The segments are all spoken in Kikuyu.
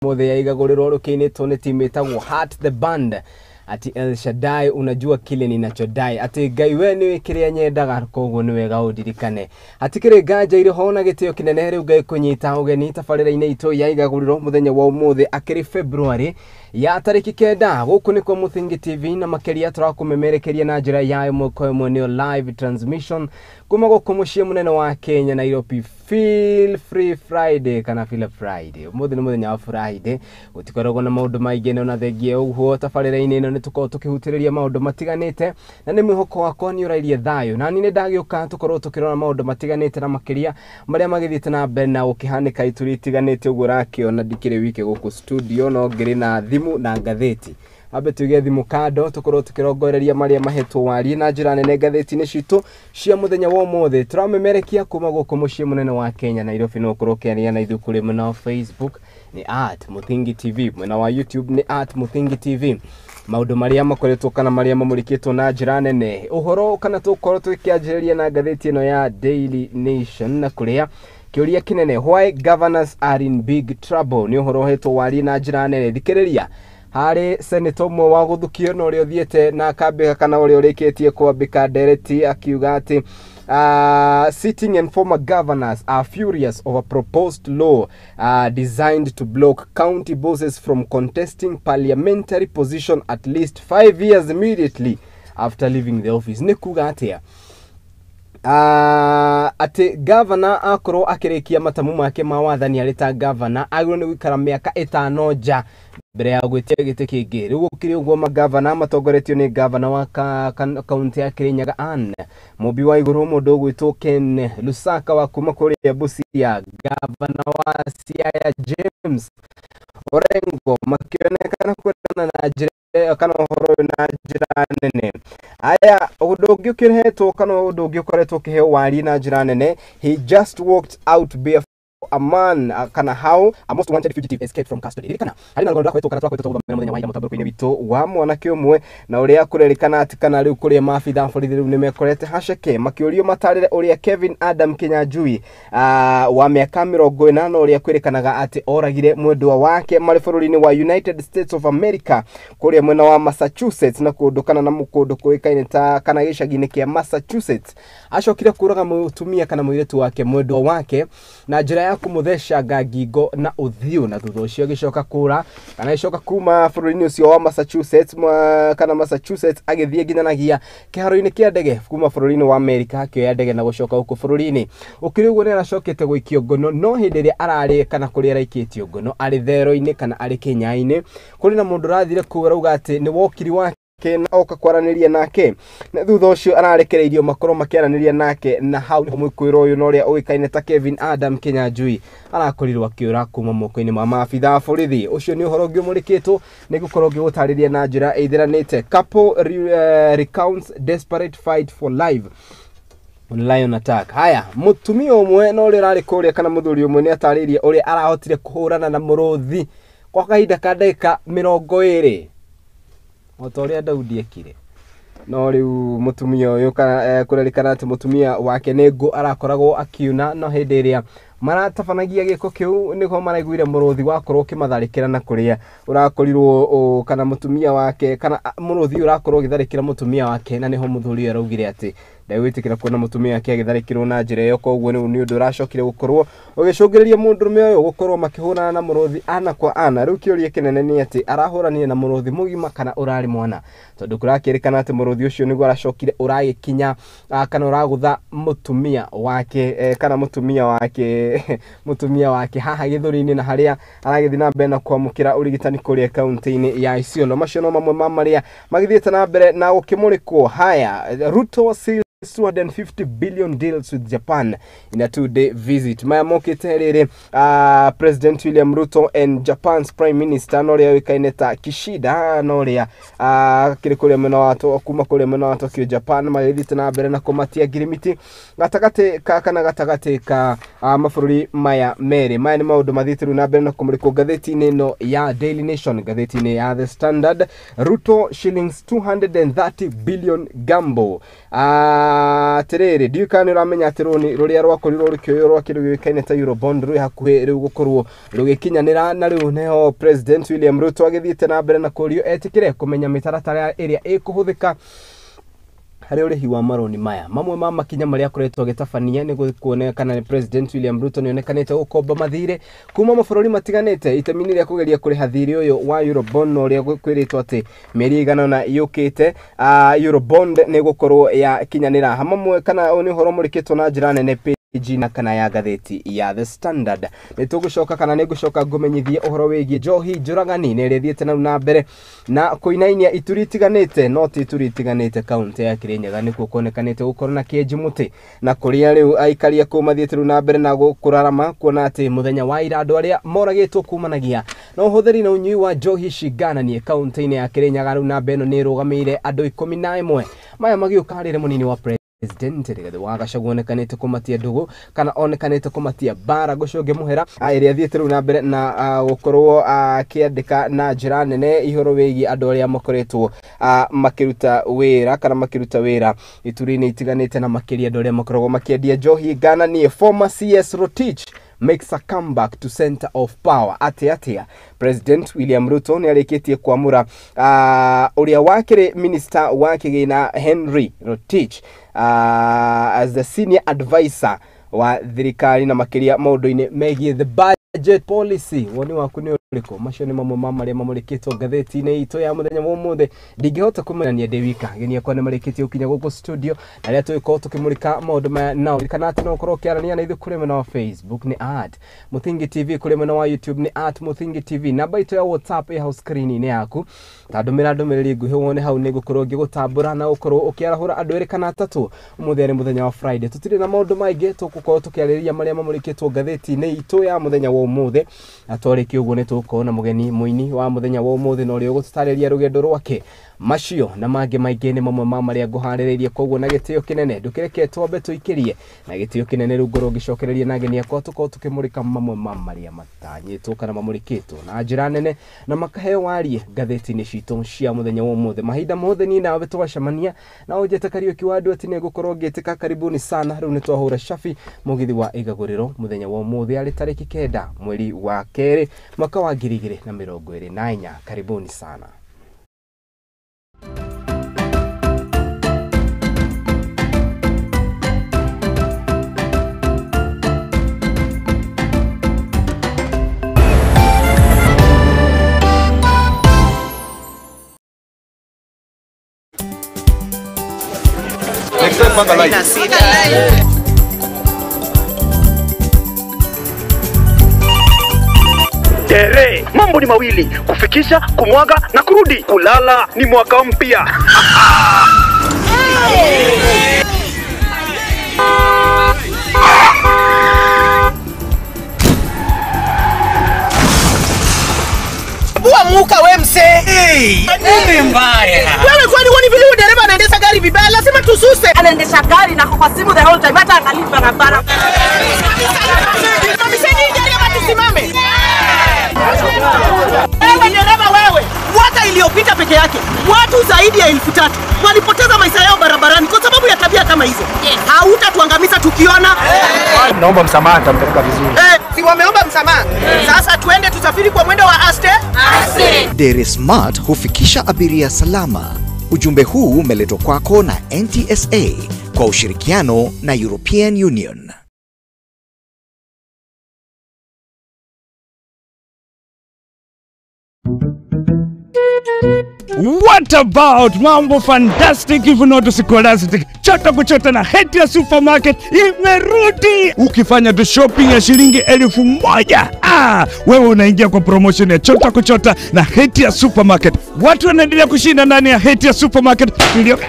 Ũmũthĩ ya igagũrĩrwo rũkĩinĩtwo nĩ timu ĩtagwo Heart the Band, ati El Shaddai, unajua kile ninachodai, ati Ngai we nĩũĩ kĩrĩa nyendaga, koguo nĩ wega ũndirikane. Hatikĩrĩ nganja irĩ ho na gĩtĩo kĩnene rĩu Ngai kũnyita ũgeni tabarĩra-inĩ itũ ya igagũrĩrwo mũthenya wa ũmũthĩ, akĩrĩ February ya tarĩki 9. Gũkũ nĩkuo Mũthingi TV, na makĩria tũrakũmemerekeria na njĩra ya ĩmwe kwa ĩmwe, nĩyo live transmission, kuma gũkũ mũciĩ mũnene wa Kenya, Nairobi. Feel Free Friday kana Feel Friday, ũmũthĩ nĩ mũthenya wa Friday, gũtikoragwo na maũndũ maingĩ, no na thengia ũguo tabarĩra-inĩ ĩno nĩ tũkoragwo tũkĩhutĩrĩria maũndũ matiganĩte, na nĩ mwĩhoko wakwa nĩ ũrairie thayũ na niĩ nĩ ndagĩũka tũkorwo tũkĩrora maũndũ matiganĩte na makĩria marĩa magĩthiĩte na mbere na gũkĩhanĩka ituri itiganĩte. Ũguo ũrakĩona ndikĩrĩ wike gũkũ studio, no ngĩrĩ na thimũ na ngathĩti. Ambe tuige thimũ kando, tũkorwo tũkĩrongoreria marĩa mahetwo warie na njĩra nene ngathĩti-inĩ citũ cia mũthenya wa ũmũthĩ. Tũramemerekia kuma gũkũ mũciĩ mũnene wa Kenya, Nairobi. No ũkorwo ũkĩaria na ithuĩ kũrĩ mwena wa Facebook nĩ @MũthingiTV, mwena wa YouTube nĩ @MũthingiTV. Maũndũ marĩa makoretwo kana marĩa mamũrĩkĩtwo na njĩra nene, ũhoro kana tũkorwo tũkĩanjĩrĩria na ngathĩti ĩno ya Daily Nation, na kũrĩa kĩũria kĩnene, "Why governors are in big trouble", nĩ ũhoro ũhetwo warie na njĩra nene. Thikĩrĩria, harĩ senator ũmwe wa gũthukio na ũrĩa ũthiĩte na akambĩka kana ũrĩa ũrĩkĩtie kwambĩka ndereti, akiuga atĩ sitting and former governors are furious over proposed law designed to block county bosses from contesting parliamentary position at least 5 years immediately after leaving the office. Nĩ kuga atĩa? Atĩ gavana akorwo akĩrĩkia matamu make ma wathani arĩ ta gavana, agĩrĩirwo nĩ gũikara mĩaka 5 nja mbere ya gwĩtia gĩtĩ kĩngĩ. Rĩu gũkĩrĩ ũguo, magavana matongoretio nĩ gavana wa kaunti ya Kirinyaga, Anne Mũmbi wa Igũrũ, mũndũ ũgwĩtwo Ken Lusaka wa kuma kũrĩa Busia, gavana wa Siaya James Orengo, makĩonekana kwendana na njĩra ĩyo kana ũhoro ũyũ na njĩra nene. Aya, ũndũ ũngĩ ũkĩhetwo kana ũndũ ũngĩ ũkoretwo ũkĩheo wari na njĩra nene, "He just walked out barefoot", a man kana "How a most wanted fugitive escaped from custody". Ririkana harĩ na rũgano rwakoretwo kana twakoretwo tũgũthomera mũthenya wa ira mũtambũrũko-inĩ witũ wa mwanake ũmwe, na ũrĩa kũrerĩkana atĩ kana rĩu kũrĩa maabitha borithi rĩu nĩmekorete haceke makĩũrio matarĩre ũrĩa Kevin Adam Kinyanjui wa mĩaka 40, ũrĩa kwĩrĩkanaga atĩ oragire mwendwa wake marĩ bũrũri-inĩ wa United States of America, kũrĩa mwena wa Massachusetts, na kũndũ kana na kũndũ kũĩkaine ta kana gĩcagi-inĩ kĩa Massachusetts, acokire kũraga mũtumia kana mũirĩtu wake, mwendwa wake, na njĩra ya kũmũthecanga ngingo na ũthiũ, na thutha ũcio agĩcoka kũra kana agĩcoka kuma bũrũri-inĩ ũcio wa Massachusetts kana Massachusetts, agĩthiĩ nginyanagia kĩharo-inĩ kĩa ndege kuma bũrũri-inĩ wa America, akĩoya ndege na gũcoka gũkũ bũrũri-inĩ. Ũkĩrĩ ũguo, nĩ aracokete gũikio ngono, no hĩndĩ ĩrĩa ararĩ kana kũrĩa araikĩtio ngono, arĩ thero-inĩ kana arĩ kĩnya-inĩ, kũrĩ na mũndũ ũrathire kũu arauga atĩ nĩ wokiri wake na oka kwaranĩria nake, na thutha ũcio ararekereirio makorwo makĩaranĩria nake, na hau nĩho mũkwĩrwo ũyũ na ũrĩa ũĩkaine ta Kevin Adam Kinyanjui arakorirwo akĩũra kuma moko-inĩ ma maabitha a borithi. Ũcio nĩ ũhoro ũngĩ ũmũrĩkĩtwo, nĩ gũkorwo ngĩgũtarĩria na njĩra ĩithĩranĩte. "Couple recounts desperate fight for life on lion attack". Haya, mũtumia ũmwe na ũrĩa ũrarĩ kũrĩa kana mũthuri ũmwe nĩ atarĩirie ũrĩa arahotire kũhũrana na mũrũthi kwa kahinda ka ndagĩka 20, o ta ũrĩa Daudi ekire. No rĩu mũtumia ũyũ kana kũrerĩkana atĩ mũtumia wake nĩ ngũ arakoragwo akiuna, no hĩndĩ ĩrĩa maratabanagia gĩko kĩu nĩho maraiguire mũrũthi wakorwo ũkĩmatharĩkĩra, na kũrĩa ũrakorirwo kana mũtumia wake kana mũrũthi ũyũ ũrakorwo ũgĩtharĩkĩra mũtumia wake, na nĩho mũthuri ũyũ araugire atĩ ndegwĩtĩkĩra kuona mũtumia wake agĩtharĩkĩrwo na njĩra ĩyo. Koguo rĩu nĩ ũndũ ũracokire gũkorwo ũgĩcũngĩrĩria mũndũrũme ũyũ gũkorwo makĩhũrana na mũrũthi ana kwa ana. Rĩu kĩũria kĩnene nĩ atĩ arahũranire na mũrũthi mũgima kana ũrarĩ mwana, tondũ kũrakĩrĩkana atĩ mũrũthi ũcio nĩguo aracokire ũragĩkinya kana ũragũtha mũtumia wake kana mũtumia wake haha gĩthũri-inĩ, na harĩa aragĩthiĩ na mbere na kwamũkĩra ũrigitani kũrĩa kaunti-inĩ ya Isiolo. Macio no mamwe ma marĩa magĩthiĩte na mbere na gũkĩmũrĩkwo. Haya, "Ruto seals 250 billion deals with Japan in a 2-day visit". Maya mokĩte rĩrĩ President William Ruto and Japan's Prime Minister na ũrĩa ũĩkaine ta Kishida, na ũrĩa kĩrĩ kũrĩa mwena wa kuma kũrĩa mwena wa Tokyo, Japan, magĩthiĩte na mbere na kũmatia ngirimiti gatagatĩ ka kana gatagatĩ ka mabũrũri maya merĩ. Maya nĩ maũndũ mathiĩte rĩu na mbere na kũmũrĩkwo ngathĩti-inĩ ĩno ya Daily Nation. Ngathĩti-inĩ ya The Standard, "Ruto shillings 230 billion gamble". Atiriri ndiũ kana nĩ ũramenya atĩ rũni rũrĩa rwakorirwo rũkĩoywo rwa kĩndũ gĩũĩkaine ta Eurobond rwĩ hakuhĩ rĩu gũkorwo rũgĩkinyanĩra, na rĩu nĩho President William Ruto agĩthiĩte na mbere na kũrio etĩkĩre kũmenya mĩtaratara ĩrĩa ĩkũhũthĩka harĩ ũrĩhi wa maroni maya. Mamwe ma makinya marĩa akoretwo agĩtabania nĩ kuonekana nĩ President William Ruto nĩonekanĩte gũkomba mathirĩ kuma mabũrũri matiganĩte itemi-inĩ rĩa kũgeria kũrĩha thirĩ ũyũ wa Eurobond, na ũrĩa kwĩrĩtwo atĩ mĩeri ĩigana ũna yũkĩte Eurobond nĩ gũkorwo yakinyanĩra. Mamwe kana nĩ ũhoro ũmũrĩkĩtwo na njĩra nene page na kana ya ngathĩti ya The Standard. Nĩ tũgũcoka kana nĩ ngũcoka ngũmenyithie ũhoro wĩgiĩ njohi njũragani nĩ ĩrĩa ĩthiĩte na mbere na kũinainia ituri itiganĩte, no ti ituri itiganĩte kaunti ya Kirinyaga nĩkuo kuonekanĩte gũkorwo na kĩenji mũtĩ, na kũrĩa rĩu aikari a kũu mathiĩte rĩu na mbere na kũrarama kuona atĩ mũthenya wa ira andũ arĩa moragĩtwo kumanagia na ũhũthĩri na ũnyui wa njohi cingananie kaunti-inĩ ya Kirinyaga. Rĩu namba ĩno nĩ ĩrũgamĩire andũ 11. Maya magĩũka rĩrĩa mũnini wa President Rigathi wa Gachagua onekanĩte kũmatia ndũgũ kana onekanĩte kũmatia mbara gũcũnge mũhera ĩrĩa ĩthiĩte rĩu na mbere na gũkorwo akĩandĩka na njĩra nene ihoro wĩgiĩ andũ arĩa makoretwo makĩruta wĩra kana makĩruta wĩra ituri-inĩ itiganĩte, na makĩria andũ arĩa makoragwo makĩendia njohi ngananie. Former CS Rotich makes a comeback to center of power. Atia atia President William Ruto nĩ arĩkĩtie kwamũra ũrĩa wakĩrĩ minister wa kĩgĩna Henry Rotich as the senior advisor wa thirikari na makĩria maũndũ-inĩ megiĩ the budget policy. Woni waku nĩ ũrĩkũ? Macio nĩ mamwe ma marĩa mamũrĩkĩtwo ngathĩti-inĩ itũ ya mũthenya wa ũmũthĩ. Ndingĩhota kũmenania ndĩ wika, ageni akwa nĩ marĩkĩtie gũkinya gũkũ studio na rĩrĩa tũgĩkorwo tũkĩmũrĩka maũndũ maya nao. Ririkana atĩ no ũkorwo ũkĩaranĩria na ithuĩ kũrĩ mwena wa Facebook nĩ @Muthingi TV, kũrĩ mwena wa YouTube nĩ @Muthingi TV. Namba itũ ya WhatsApp ĩ hau screen-inĩ yaku, ta ndũmĩra ndũmĩrĩri nguhĩ wone hau nĩ ngũkorwo ngĩgũtambũra na ũkorwo ũkĩarahũra andũ erĩ kana atatũ. Ũmũthĩ arĩ mũthenya wa Friday, tũtirĩ na maũndũ maingĩ, tũgũkorwo tũkĩarĩrĩria marĩa mamũrĩkĩtwo ngathĩti-inĩ itũ ya mũthenya wa ũmũthĩ, na twarĩkia ũguo nĩ tũgũkorwo na mũgeni mũini wa mũthenya wa ũmũthĩ na ũrĩa ũgũtũtarĩria rũgendo rwake. Macio na mangĩ maingĩ nĩ mamwe ma marĩa ngũharĩrĩirie, koguo na gĩtĩo kĩnene ndũkĩreke twambe tũikĩrie na gĩtĩo kĩnene rĩu ngorwo ngĩcokereria na ageni akwa tũkorwo tũkĩmũrĩka mamwe ma marĩa matanyĩtwo kana mamũrĩkĩtwo na njĩra nene na makaheo warie ngathĩti-inĩ citũ cia mũthenya wa ũmũthĩ. Mahinda mothe niĩ nawe twacemania na ũnjĩte Kariũki wa andũ atĩ nĩ ngũkorwo ngĩtĩka karibuni sana. Rĩu nĩ twahũra cabi mũgithi wa igagũrĩro mũthenya wa ũmũthĩ arĩ tarĩki 9 mweri wa 2 mwaka wa 2024. Karibuni sana. Tere, mambo ni mawili, kufikisha, kumwaga na kurudi. Kulala ni mwaka mpya. Bua muka we mse. Hey, nini mbaya? Wewe kwani huoni vile huyu dereva anaendesha gari vibaya? Lazima tususe. Anaendesha gari na kwa simu the whole time, hata angalii barabara. Simamisheni gari ama tusimame. Wewe dereva wewe, mwaka iliyopita peke yake watu zaidi ya 3000 walipoteza maisha yao barabarani kwa sababu ya tabia kama hizo. Yes. Hautatuangamiza tukiona. Naomba msamaha, nitampeleka vizuri. Si wameomba msamaha. Sasa tuende tusafiri kwa mwendo wa aste. Aste. Dere Smart hufikisha abiria salama. Ujumbe huu umeletwa kwako na NTSA kwa ushirikiano na European Union. What about mambo fantastic if not scholastic? Chota kuchota na Hetia Supermarket imerudi. Ukifanya tu shopping ya shilingi 1000, wewe unaingia kwa promotion ya Chota kuchota na Hetia Supermarket. Watu wanaendelea kushinda ndani ya Hetia Supermarket. Nimeshinda.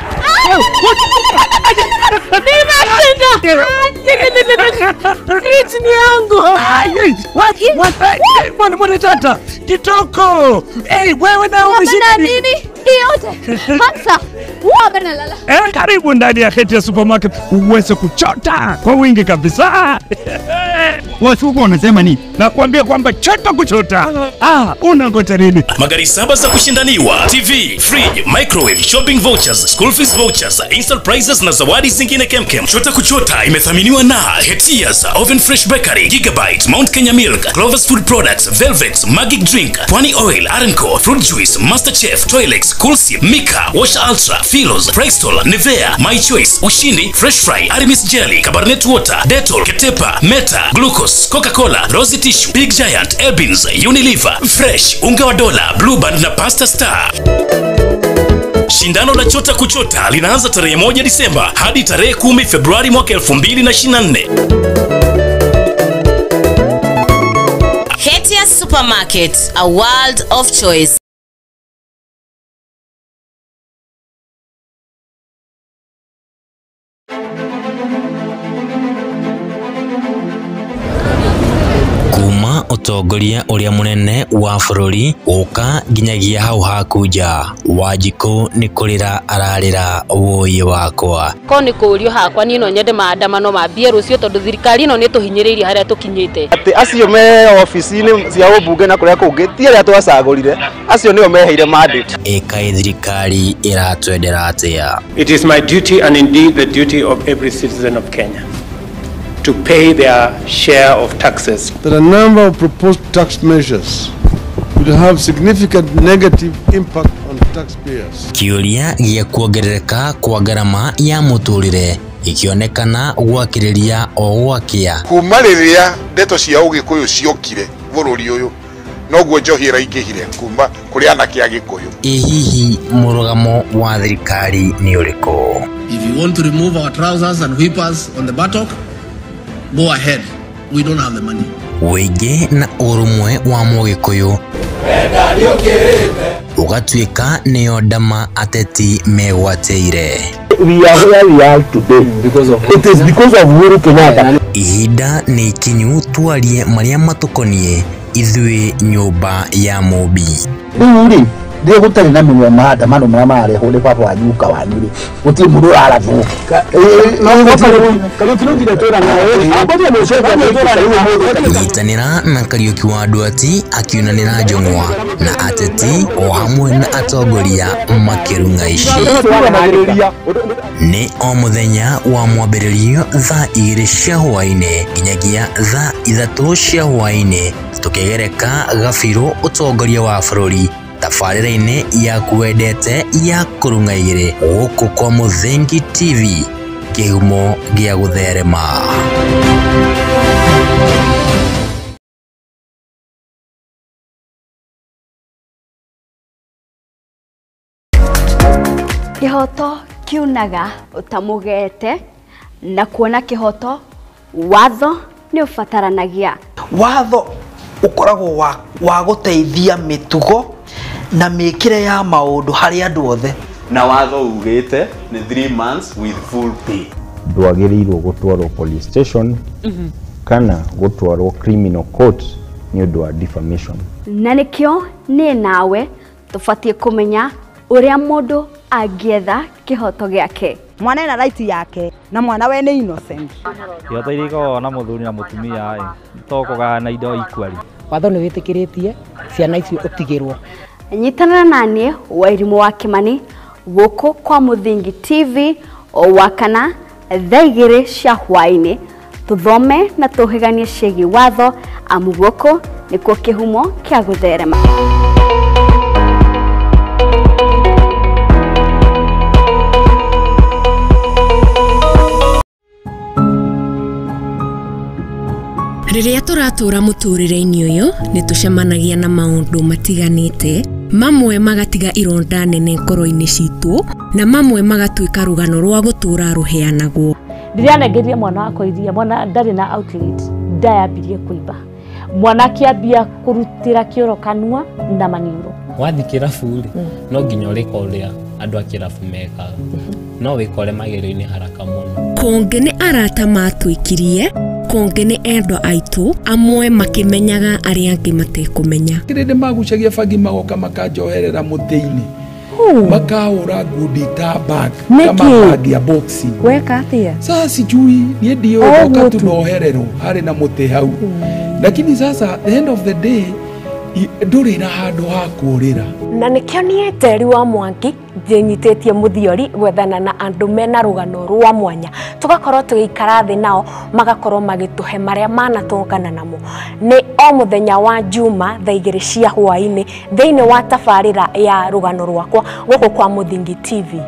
Fridge ni yangu. Mwana tata kitoko. Hey, wewe na umeshinda nini? Yote. Hamsa. Karibu ndani ya Hetia Supermarket uweze kuchota kwa wingi kabisa. Watu wanasema nini? Nakwambia kwamba chota kuchota. Unangoja nini? Magari 7 za kushindaniwa, TV, fridge, microwave, shopping vouchers, school fees vouchers, instant prizes na zawadi zingine kemkem. Chota kuchota imethaminiwa na Hetias, Oven Fresh Bakery, Gigabyte, Mount Kenya Milk, Clovers Food Products, Velvet, Magic Drink, Pwani Oil, Arenco, Fruit Juice, Master Chef, Toilex, Coolsip, Mika, Wash Ultra, Philos, Prestol, Nivea, My Choice, Ushindi, Fresh Fry, Aramis Jelly, Cabernet Water, Dettol, Ketepa, Meta, Glucose, Coca-Cola, Rosy Tissue, Big Giant, Ebins, Unilever, Fresh, Unga wa Dola, Blue Band na Pasta Star. Shindano la Chota Kuchota linaanza tarehe 1 Disemba hadi tarehe 10 Februari mwaka 2024. Hetia Supermarket, a world of choice. Kuma utongoria uria munene wa bururi uka nginyagia hau hakunja Wanjikũ ni kurira ararira woi wakwa ko ni kurio hakwa ni no nyende maandamano mambie rucio tondu thirikari ino ni tuhinyiriirie haria tukinyite ati acio me ofisi-ini cia ubunge na kuria kungi ti aria twacagurire acio nio meheire mandate. Ĩkaĩ thirikari iratwendera atia? It is my duty and indeed the duty of every citizen of Kenya to pay their share of taxes. That a number of proposed tax measures will have significant negative impact on taxpayers. Kĩũria gĩa kuongerereka kwa ngarama ya mũtũrĩre ikionekana gwakĩrĩria o gwakĩa. Kuma rĩrĩa ndeto cia ũgĩkũyũ ciokire bũrũri ũyũ noguo njohi ĩraingĩhire kuma kũrĩ anake a Gĩkũyũ. Ĩ hihi mũrũgamo wa thirikari nĩ ũrĩkũ? If you want to remove our trousers and whip us on the buttock, go ahead. We don't have the money. Wĩingĩ na ũrũmwe wa mũgĩkũyũ ũgatuĩka nĩyo ndama ateti megwatĩire. We are where we are today because of it is because of Uhuru Kenyatta. Ihinda nĩ ikinyu twarie marĩa matũkoniĩ ithuĩ nyũmba ya Mũmbi. Rĩu rĩ rĩrĩa gũtarĩ na mĩnwa maandamano marĩa mararehwo nĩ baba wanyu guka wanyu rĩ gũtirĩ mũndũ ũrarathwo. Nyitanĩra na Kariũki wa Nduati akiunanĩra njũng'wa na ateti o hamwe na atongoria makĩrung'a ici. Nĩ o mũthenya wa mwambĩrĩrio thaa 2 cia hwaĩ-inĩ nginyagia thaa 3 cia hwaĩ-inĩ tũkĩgereka gabirũ ũtongoria wa bũrũri tabarĩra-inĩ yaku wendete ya kũrung'a igĩrĩ gũkũ kwa Mũthingi TV kĩhumo gĩa gũtherema. Kĩhoto kiunaga ũtamũgete na kuona kĩhoto watho nĩ ũbataranagia. Watho ũkoragwo wa gũteithia mĩtugo na mĩkĩre ya maũndũ harĩ andũ othe. Na watho ugĩte nĩ 3 months with full pay. Ndwagĩrĩirwo gũtwarwo police station kana gũtwarwo criminal court nĩ ũndũ wa defamation. Na nĩkĩo niĩ nawe tũbatiĩ kũmenya ũrĩa mũndũ angĩetha kĩhoto gĩake. Mwana ena right yake na mwana we nĩ innocent. Kĩhoto iria ikoragwo na mũthuri na mũtumia ĩ to kũgayana indo equally. Watho nĩ wĩtĩkĩrĩtie ciana icio ũtigĩrwo. Nyitanĩra na niĩ Wairimũ wa Kĩmani gũkũ kwa Mũthingi TV o wakana thaa 2 cia hwaĩ-inĩ tũthome na tũhĩganie ciĩgiĩ watho amu gũkũ nĩkuo kĩhumo kĩa gũtherema. Rĩrĩa tũratũra mũtũrĩre-inĩ ũyũ nĩ tũcemanagia na maũndũ matiganĩte, mamwe magatiga ironda nene ngoro-inĩ citũ na mamwe magatuĩka rũgano rwa gũtũra rũheanagwo. Ndĩranengeria mwana wakwa iria, mwana ndarĩ na outlet, ndayambirie kũimba. Mwana akĩambia kũrutĩra kĩoro kanua na maniũrũ. Wathiĩ kĩrabu rĩ, no nginya ũrĩka ũrĩa andũ a kĩrabu mekaga, no wĩkore magerio-inĩ haraka mũno. Kũngĩ nĩ arata matwĩkirie, kũngĩ nĩ endwa aitũ, amwe makĩmenyaga arĩa angĩ matekũmenya. Kĩrĩndĩ magucagia bangi magoka makanjoherera mũtĩ-inĩ. Makahũra ngundi ta bag Nĩkĩ? kama bag ya boxing. Weka atia? Sasa sijui niĩ O ndiũĩ ũguo oka tu. tu nohererwo harĩ na mũtĩ hau, lakini sasa the end of the day ndũrĩ na handũ ha kũũrĩra. Na nĩkĩo niĩ Njeri wa Mwangi ndĩnyitĩtie mũthiori gwethana na andũ mena rũgano rwa mwanya, tũgakorwo tũgĩikara thĩ nao magakorwo magĩtũhe marĩa manatũngana namo. Nĩ o mũthenya wa Juma thaa 2 cia hwaĩ-inĩ thĩinĩ wa tabarĩra ya rũgano rwakwa gũkũ kwa Mũthingi TV.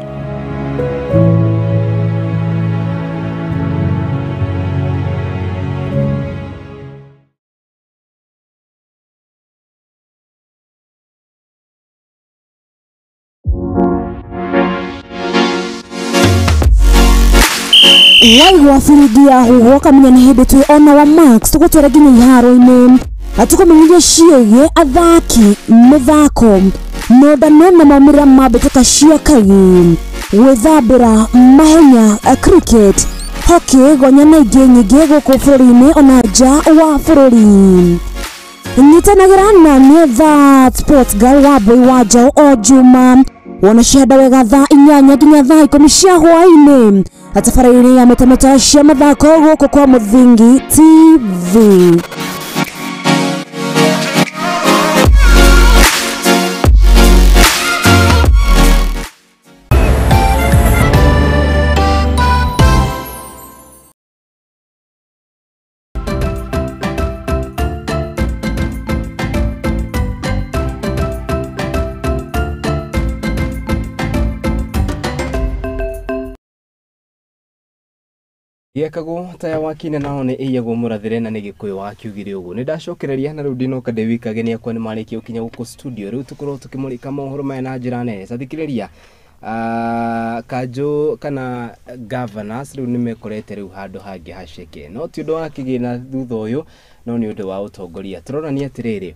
Waigua biringi ya huhwo kamenya nĩ hĩndĩ twĩ ona wa Max tũgũtwara nginya iharo-inĩ tũkũmenyithia ciĩgiĩ athaki, mĩthako, nondano na maumĩrĩra ma mbĩtĩka cia kagi, gwĩthambĩra, mahenya, cricket, hockey, gonya na ingĩ nyingĩ gũkũ bũrũri-inĩ ona nja wa bũrũri. Nyitanagĩra na niĩ That Sports Girl wa Mbũi wa Njaũ o Juma wona cianda wega thaa 8 nginya thaa 10 cia hwaĩ-inĩ tabarĩra-inĩ ya metameta cia mathako gũkũ kwa Mũthingi TV. Yekagwo taya wakine nao nĩ ĩiyagwo mũrathĩre na nĩ Gĩkũyũ wakiugire ũguo. Nĩ ndacokereria na rĩu ndinoka ndĩ wika, ageni akwa nĩ marĩkia gũkinya gũkũ studio. Rĩu tũkorwo tũkĩmũrĩka mohoro maya na njĩra nene. Tathikĩrĩria, kanjũ kana governors rĩu nĩ mekorete rĩu handũ hangĩ haceke, no ti ũndũ wa kĩgĩna thutha ũyũ, no nĩ ũndũ wa ũtongoria. Tũronania atĩrĩrĩ,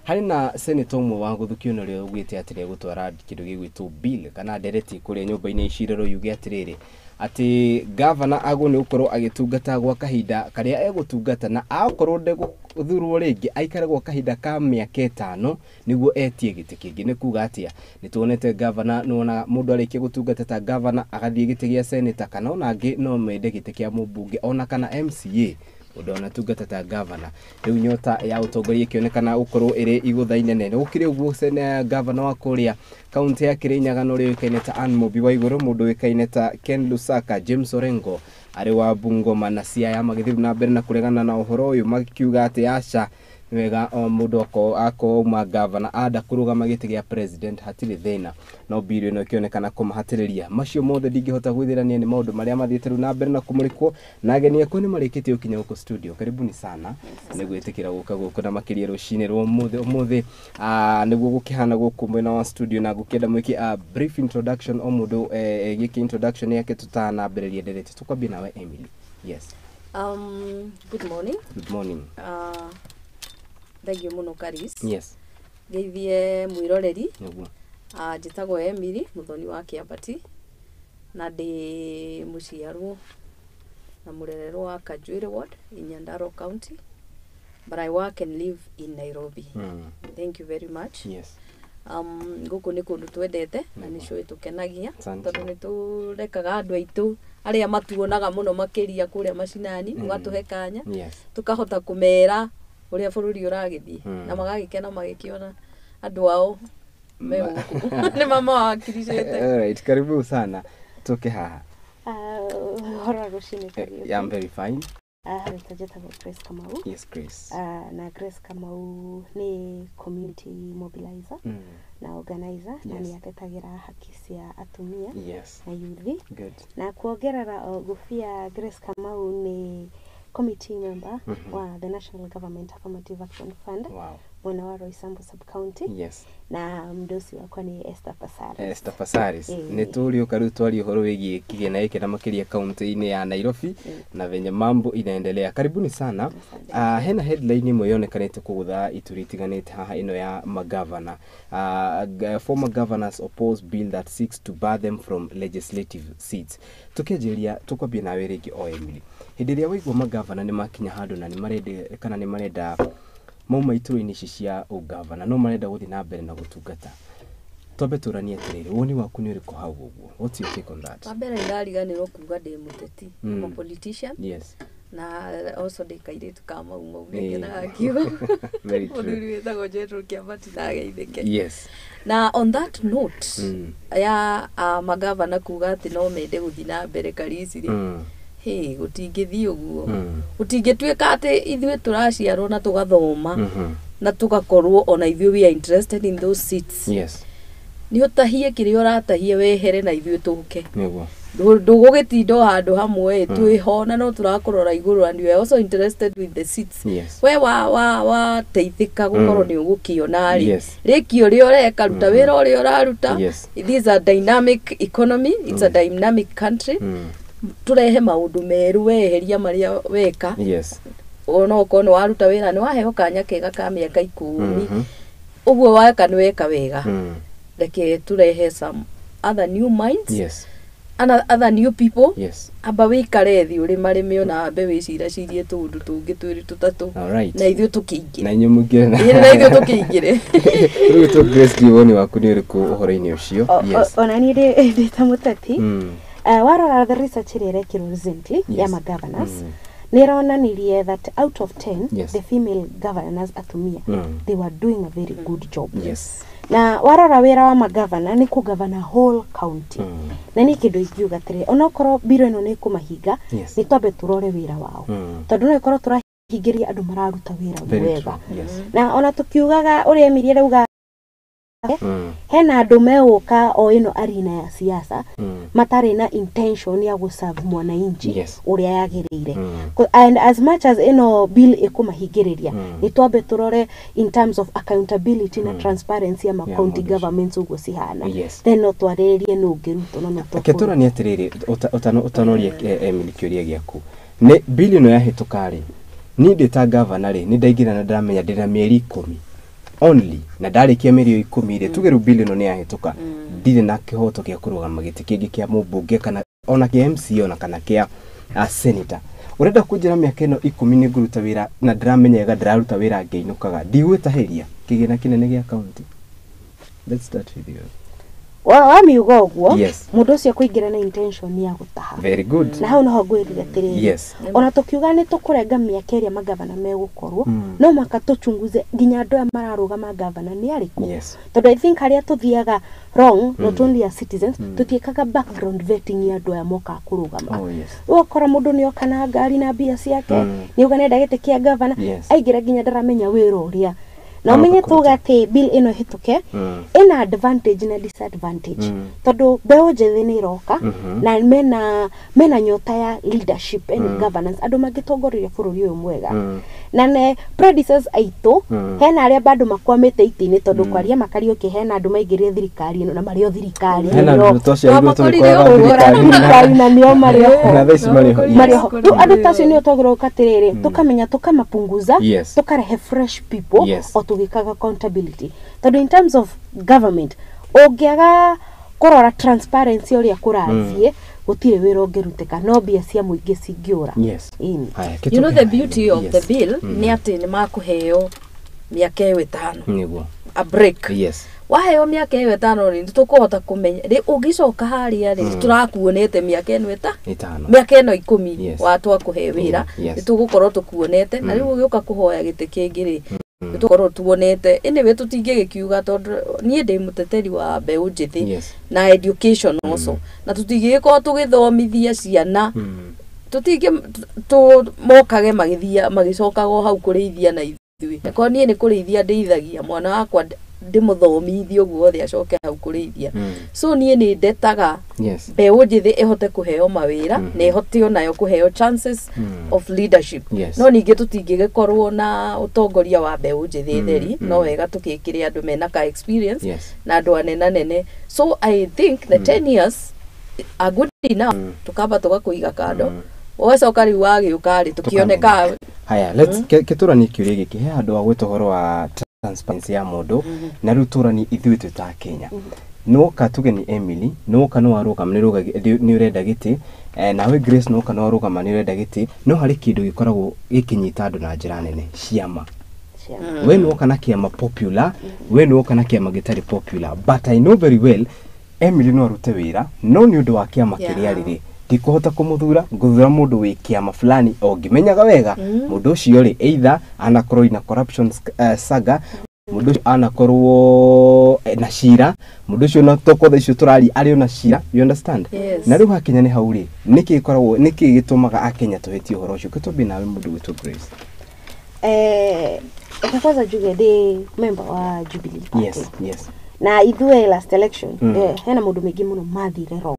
harĩ na senator ũmwe wa gũthukio na ũrĩa ugĩte atĩ nĩegũtwara kĩndũ gĩgwĩtwo bill kana ndereti kũrĩa nyũmba-inĩ icirĩro yuge atĩrĩrĩ atĩ gavana agwo nĩ gũkorwo agĩtungata gwa kahinda karĩa egũtungata, na akorwo ndegũthurwo rĩngĩ aikare gwa kahinda ka mĩaka 5 nĩguo etie gĩtĩ kĩngĩ. Nĩ kuga atĩa? Nĩ tuonete gavana, nĩwona mũndũ arĩkia gũtungata ta gavana agathiĩ gĩtĩ gĩa senator, kana ona angĩ no mende gĩtĩ kĩa mũmbunge ona kana MCA ũndũ anatungata ta gavana. Rĩu nyota ya ũtongoria ĩkĩonekana gũkorwo ĩrĩ igũtha inene. Nĩ gũkĩrĩ ũguo, gavana wa kũrĩa kaunti ya Kirinyaga na ũrĩa ũĩkaine ta Anne Mũmbi wa Igũrũ, mũndũ ũĩkaine ta Ken Lusaka, James Orengo arĩ wa Bungoma na Siaya magĩthiĩ na mbere na kũregana na ũhoro ũyũ makiuga atĩ aca, nĩ wega o mũndũ akorwo auma gavana anda kũrũgama gĩtĩ gĩa president hatirĩ thĩna, no bill ĩno ĩkĩonekana kũmahatĩrĩria. Macio mothe ndingĩhota gwĩthĩrania, nĩ maũndũ marĩa mathiĩte rĩu na mbere na kũmũrĩkwo, na ageni akwa nĩ marĩkĩtie gũkinya gũkũ studio. Karibuni sana nĩ gwĩtĩkĩra gũka gũkũ na makĩria rũcinĩ rwa ũmũthĩ nĩguo gũkĩhana gũkũ mwena wa studio, na ngũkĩenda mwĩke a brief introduction o mũndũ gĩke introduction yake tũtanambĩrĩria ndereti. Tũkwambie nawe Emily. Yes. Good morning. Good morning. Thank you mũno Karis. Yes. Ngeithie mwĩroreri. Nĩguo. Njĩtagwo Emily Mũthoni wa Kĩambati na ndĩ mũciarwo na mũrererwo wa Kanjuĩrĩ Ward in Nyandarua County, but I work and live in Nairobi. Thank you very much. Yes. Gũkũ nĩ kũndũ twendete na nĩ cũĩ tũkenagia Asante. tondũ nĩ tũrekaga andũ aitũ arĩa matuonaga mũno makĩria kũrĩa macinani mũgatũhe kanya Yes. tũkahota kũmera ũrĩa bũrũri ũragĩthiĩ na magagĩkena magĩkĩona andũ ao me gũkũ nĩ mamawakiricĩte. Alright, karibu sana. Tuke haha. Ũhoro wa rũcinĩ Kariũki. Yeah, I'm very fine. Rĩtwa njĩtagwo Grace Kamau. Yes, Grace. Na Grace Kamau nĩ community mobilizer na organizer na nĩ atetagĩra haki cia atumia na yuthi. Good. Na kuongerera o gũbia, Grace Kamau nĩ committee member wa the National Government Affirmative Action Fund mwena wa Roysambu sub county. Na mdosi wakwa nĩ Esther Passaris. Esther Passaris. Nĩ tũrĩũka rĩu twarie ũhoro wĩgiĩ kĩgĩna gĩkĩ na makĩria kaunti-inĩ ya Nairobi na venye mambo inaendelea. Karibuni sana. Hena headline ĩmwe yonekanĩte kũgũtha ituri itiganĩte haha, ĩno ya magavana. Former governors oppose bill that seeks to bar them from legislative seats. Tũkĩanjĩrĩria tũkwambia nawe rĩngĩ o Emily. Hĩndĩ ĩrĩa waigua magavana nĩ makinya handũ na nĩ marenda kana nĩ marenda mauma iturwa-inĩ ici cia ũgavana no marenda gũthiĩ na mbere na gũtungata, Twambe tũranie atĩrĩrĩ, woni waku nĩ ũrĩkũ hau ũguo? What's your take on that? Wa mbere ndariganĩrwo kuga ndĩ mũteti. I'm a politician. Yes. Na also ndĩ kairĩtu ka Mau Mau, nĩngenaga kiugo. Very true. Mũthuri wĩtagwo Jethro Kĩambati na ageithĩke. Yes. Na on that note ya magavana kuga atĩ no mende gũthiĩ na mbere Karisi rĩ, hĩ, gũtingĩthiĩ ũguo. Gũtingĩtuĩka atĩ ithuĩ tũraciarwo na tũgathoma na tũgakorwo ona ithuĩ we are interested in those seats. Yes. Nĩ ũtahie kĩrĩa ũratahie wehere na ithuĩ tũke. Nĩguo. Ndũgũgĩtinda o handũ hamwe ĩ, twĩho na no tũrakũrora igũrũ and we are also interested with the seats. Yes. We wa wa wateithĩka gũkorwo nĩ ũgũkĩona rĩ, Yes. rĩki ũrĩa ũreka, ruta wĩra ũrĩa ũraruta. Yes. This is a dynamic economy, it's a dynamic country. Tũrehe maũndũ merũ, weheria marĩa weka. Yes. Ona okorwo nĩ waruta wĩra, nĩ waheo kanya kega ka mĩaka 10, ũguo weka nĩ weka wega. Reke tũrehe some other new minds Yes. and other new people. Yes. Amba wĩikare thĩ ũrĩmarĩme, ona ambe wĩciracirie tũũndũ tũngĩ twĩrĩ tũtatũ. All right. Na ithuĩ tũkĩingĩre. Na inyuĩ mũingĩre. Ĩĩ, na ithuĩ tũkĩingĩre. Rĩu tũ Grace, woni waku nĩ ũrĩkũ ũhoro-inĩ ũcio? Yes. Ona niĩ ndĩ ta mũteti. Warora the research ĩrĩa ĩrekirwo recently ya magovernors, nĩ ĩronanirie that out of 10, the female governors, atumia, they were doing a very good job. Na warora wĩra wa magavana nĩ kũgavana whole county. Na nĩ kĩndũ ingiuga atĩrĩ, onokorwo mbiro ĩno nĩ ĩkũmahinga, nĩ twambe tũrore wĩra wao, tondũ no ĩkorwo tũrahingĩria andũ mararuta wĩra Very mwega. true. Yes. Na ona tũkiugaga ũrĩa Emilia arauga, hena andũ megũka o ĩno arena ya siasa matarĩ na intention ya gũserve mwananchi ũrĩa yagĩrĩire. And as much as ĩno bill ĩkũmahingĩrĩria, nĩ twambe tũrore in terms of accountability na transparency ya ma Ya county maũndũ. governments ũguo cihana. Yes. Then no twarĩrĩrie nũ ũngĩrutwo na nũ Reke tũranie atĩrĩrĩ, ũtanoria Emily kĩũria gĩaku, nĩ bill ĩno yahĩtũka rĩ, niĩ ndĩ ta gavana rĩ, nĩ ndaingĩra na ndĩramenya ndĩna mĩeri 10 only, na ndarĩkia mĩeri ĩyo 10 rĩ, tuge rĩu bill ĩno nĩ yahĩtũka, ndirĩ na kĩhoto gĩa kũrũgama gĩtĩ kĩngĩ kĩa mũmbunge kana ona kĩa MCA ona kana kĩa senator. Ũrenda kũnjĩra mĩaka ĩno 10 nĩ ngũruta wĩra na ndĩramenya wega ndĩraruta wĩra ngĩinũkaga, ndigwĩtahĩria kĩgĩna kĩnene gĩa county? Let's start with you. Wamiuga ũguo, mũndũ ũcio kũingĩra na intention ya gũtaha. Very good. Na hau noho ngwĩrire atĩrĩrĩ, ona tũkiuga nĩ tũkũrenga mĩaka ĩrĩa magavana megũkorwo, no mũhaka tũchunguze nginya andũ aya mararũgama gavana nĩ arĩkũ, tondũ I think harĩa tũthiaga wrong, not only as citizens, tũtiĩkaga background vetting ya andũ aya mokaga kũrũgama. Oh, yes. Ũgakora mũndũ nĩ oka na ngari na mbia ciake, nĩ auga nĩenda gĩtĩ kĩa gavana, aingĩra nginya ndaramenya wĩra ũrĩa. Na Aroka ũmenye kũruta. tuga atĩ bill ĩno ĩhĩtũke, ĩna advantage na disadvantage, tondũ mbeũ njĩthĩ nĩ ĩroka na mena nyota ya leadership and governance, andũ mangĩtongoria bũrũri ũyũ mwega. Na ne predecessors aitũ, hena arĩa bado makwamĩte itĩ-inĩ, tondũ kwaria makariũki, hena andũ maingĩrire thirikari ĩno na marĩ o thirikari Hena ĩno. andũ twaciarirwo tũgĩkoraga thirikari thirikari na nĩo marĩ oho. Na thaa ici marĩ ho. Marĩ oho. Rĩu andũ ta acio nĩo twagĩrĩirwo gũka atĩrĩrĩ, tũkamenya tũkamapunguza, tũkarehe fresh people, o tũgĩkaga accountability, tondũ in terms of government ũngĩaga kũrora transparency ũrĩa kũrathiĩ, gũtirĩ wĩra ũngĩrutĩka, no mbia cia mũingĩ cingĩũra. Yes. Ĩni. Haya, You know the beauty of the bill Yes. nĩ atĩ nĩ makũheo mĩaka ĩyo 5, Nĩguo. a break. Yes. Waheo mĩaka ĩyo 5 rĩ, nĩ tũkũhota kũmenya rĩ ũgĩcoka harĩa rĩ, tũrakuonete mĩaka ĩno ĩta 5. Mĩaka ĩno 10 Yes. wa twakũhe wĩra, Yes. nĩ tũgũkorwo tũkuonete, na rĩu ũgĩũka kũhoya gĩtĩ kĩngĩ rĩ, nĩ tũgũkorwo tuonete. Anyway, tũtingĩgĩkiuga tondũ niĩ ndĩ mũteteri wa mbeũ njĩthĩ na education also, na tũtingĩgĩkorwo tũgĩthomithia ciana tũtingĩ tũ mokage magĩthia magĩcokaga o hau kũrĩithia na ithuĩ. Akorwo niĩ nĩ kũrĩithia ndĩithagia mwana wakwa, ndĩmũthomithie ũguo othe acoke hau kũrĩithia. So niĩ nĩ ndetaga mbeũ njĩthĩ ĩhote kũheo mawĩra na ĩhote onayo kũheo chances of leadership. No ningĩ tũtingĩgĩkorwo na ũtongoria wa mbeũ njĩthĩ theri, no wega tũgĩkĩre andũ mena ka experience na andũ anenanene. So I think the 10 years are good enough. Tukamba tũgakũiga kando, ũgacoka rĩu wagĩũka rĩ, tũkĩone ka Haya, let's kĩtũranie kĩũria gĩkĩ he handũ wa gwĩta ũhoro wa transparency ya mũndũ, na rĩu tũranie ithuĩ twĩ ta Kenya. Nĩwoka, tuge nĩ Emily, nĩwoka nĩ warũgama nĩ ũrenda gĩtĩ, nawe Grace nĩwoka nĩ warũgama nĩ ũrenda gĩtĩ, no harĩ kĩndũ gĩkoragwo gĩkĩnyita andũ na njĩra nene, ciama. Ciama. We nĩ woka na kĩama popular, we nĩ woka na kĩama gĩtarĩ popular, but I know very well Emily no arute wĩra, no nĩ ũndũ wa kĩama kĩrĩa rĩrĩ ndikũhota kũmũthura, ngũthura mũndũ wĩ kĩama fulani o ngĩmenyaga wega mũndũ ũcio rĩ either anakorwo ina corruption saga, mũndũ ũcio anakorwo na cira, mũndũ ũcio na toko thaa icio tũraria arĩ ona cira, you understand? Yes. Na rĩu hakinya nĩ hau rĩ, nĩkĩ ĩkoragwo, nĩkĩ gĩtũmaga akenya tũhĩtie ũhoro ũcio? Kĩtwambie nawe, mũndũ gwĩtwo Grace. Reke kwanza njuge ndĩ member wa Jubilee Party. Yes. Na ithuĩ last election, hena maũndũ maingĩ mũno mathire wrong.